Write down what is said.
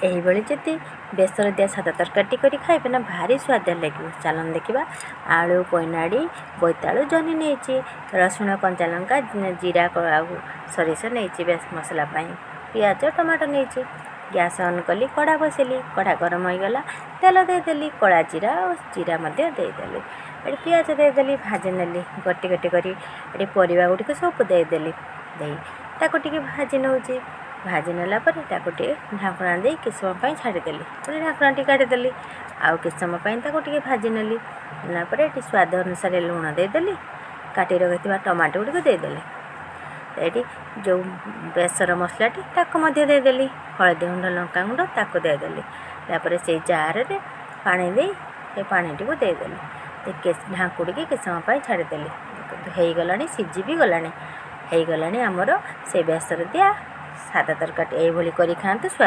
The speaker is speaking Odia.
ଏହିଭଳି ଯଦି ବେସର ଦିଆ ସାଧା ତରକାରୀଟି କରି ଖାଇବେ ନା, ଭାରି ସୁଆଦିଆ ଲାଗିବ। ଚାଲନ୍ତୁ ଦେଖିବା। ଆଳୁ, ପଇନାଡ଼ି, ବୋଇତାଳୁ, ଜହ୍ନି ନେଇଛି, ରସୁଣ, କଞ୍ଚା ଲଙ୍କା, ଜିରା ଆଉ ସୋରିଷ ନେଇଛି ବେଶ ମସଲା ପାଇଁ, ପିଆଜ, ଟମାଟୋ ନେଇଛି। ଗ୍ୟାସ୍ ଅନ୍ କଲି, କଢ଼ା ବସେଇଲି। କଢ଼ା ଗରମ ହୋଇଗଲା, ତେଲ ଦେଇଦେଲି, କଳା ଜିରା ଆଉ ଜିରା ମଧ୍ୟ ଦେଇଦେଲି। ଏଠି ପିଆଜ ଦେଇଦେଲି, ଭାଜି ନେଲି ଗୋଟି ଗୋଟି କରି। ଏଠି ପରିବା ଗୁଡ଼ିକ ସବୁ ଦେଇଦେଲି, ଦେଇ ତାକୁ ଟିକେ ଭାଜି ନେଉଛି। ଭାଜି ନେଲା ପରେ ତାକୁ ଟିକେ ଢାଙ୍କୁଣା ଦେଇ କିଛି ସମୟ ପାଇଁ ଛାଡ଼ିଦେଲି। ପୁଣି ଢାଙ୍କୁଣାଟି କାଢ଼ିଦେଲି, ଆଉ କିଛି ସମୟ ପାଇଁ ତାକୁ ଟିକେ ଭାଜି ନେଲି। ନେଲା ପରେ ଏଠି ସ୍ୱାଦ ଅନୁସାରେ ଲୁଣ ଦେଇଦେଲି, କାଟି ରଖିଥିବା ଟମାଟୋ ଗୁଡ଼ିକୁ ଦେଇଦେଲି। ଏଠି ଯେଉଁ ବେସର ମସଲାଟି ତାକୁ ମଧ୍ୟ ଦେଇଦେଲି, ହଳଦୀ ଗୁଣ୍ଡ, ଲଙ୍କା ଗୁଣ୍ଡ ତାକୁ ଦେଇଦେଲି। ତାପରେ ସେଇ ଜାରରେ ପାଣି ଦେଇ ସେ ପାଣିଟିକୁ ଦେଇଦେଲି, ଢାଙ୍କୁଡ଼ିକି କିଛି ସମୟ ପାଇଁ ଛାଡ଼ିଦେଲି। ହେଇଗଲାଣି, ସିଝି ବି ଗଲାଣି। ହେଇଗଲାଣି ଆମର ସେ ବେସର ଦିଆ ସାଧା ତରକାରୀ। ଏଇଭଳି କରି ଖାଆନ୍ତୁ ସ୍ୱାଦ।